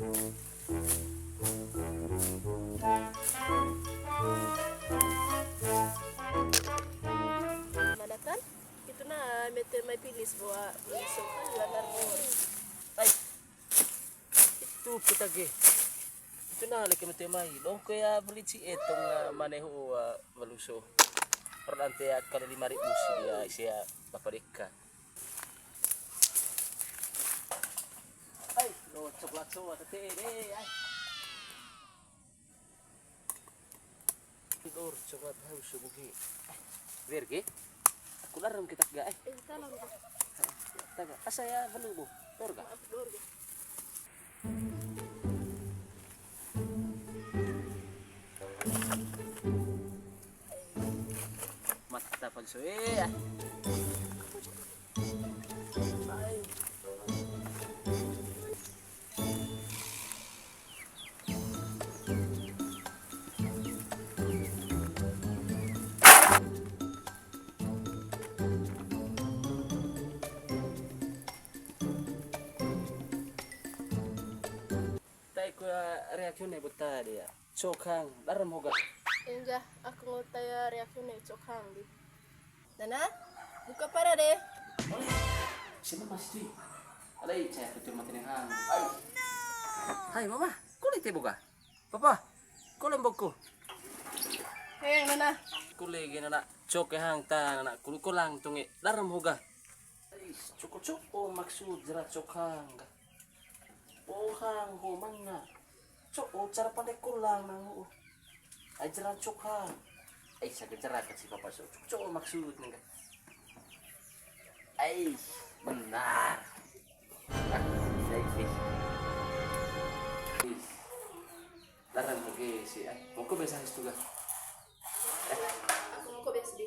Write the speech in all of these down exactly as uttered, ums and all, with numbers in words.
Mana tan? Itu na mete mai pilis bawa, bawa sokan lanar mo. Ai. Itu kita ge. Itu na leke mete mai. Dong ko ya beli ci etong na mane ho, ah, maluso. Perlu ante ya kali lima ribu sih dia, isi ya Bapak Deka. Ai, lo coklat so, tete deh, ai. Lor, coba tahu subuh ge. Wer ge. Aku larang kita ga, eh. Eh, kita larang. Taga, asa ya belu bu. Lor ga? Lor ga? Mata palsu, eh. Tai ku, eh, reaksiun ne buta dia. Cok hang, daram hoga. Enja, aku ngutai reaksiun ne cok hang di. Nana, buka para deh. Siapa masih tu? Alai, saya betul mati nih hang. Ai. Hai mama, kuli te buka. Papa, kuli mbokku. Hei nana. Kuli ge nana, cok hang ta nana, kuli kolang tunge, daram hoga. Ais, coko-coko maksud jera cok hang ga. Oh hang ho manga. Cok, oh, cara pandai kolang nang, oh. Ai jera cok hang. Ai saga jera kasi papa so. Cok, cok maksud nang ga. Ai, benar. Ah, sai, sai. Ih. Larang oke sih, ai. Mau ke biasa itu ga. Aku mau ke biasa di.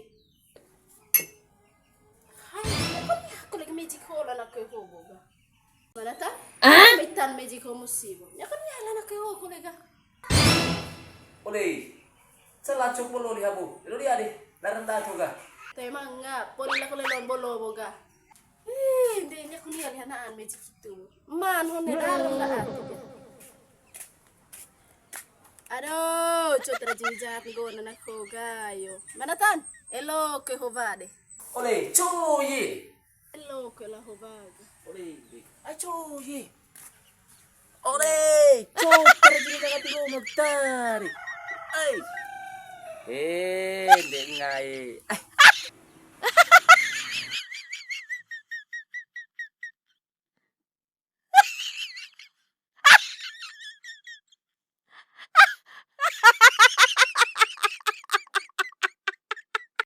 Hai, aku ni aku lagi magic hole anak ke hobo ga. Mana ta? Ah? Metan magic hole musibo. Ya kan ya anak ke hobo lega. Oleh. Salah cok bolo lihat bu. Lo lihat deh. Daran dah tuh ga. Temang ga. Poli lah kalau lon bolo boga. Eh, ndenya kuliah lihat naan magic itu. Man hone daran lah. Aduh, cok terjijat gue anak ko gayo. Mana tan? Elo ke hoba deh. Ole, coy. Elo ke la hoba. Ole, ai coy. Ole, cok terjijat gue magtari. Ai. Eh, ndek ngai. Ai,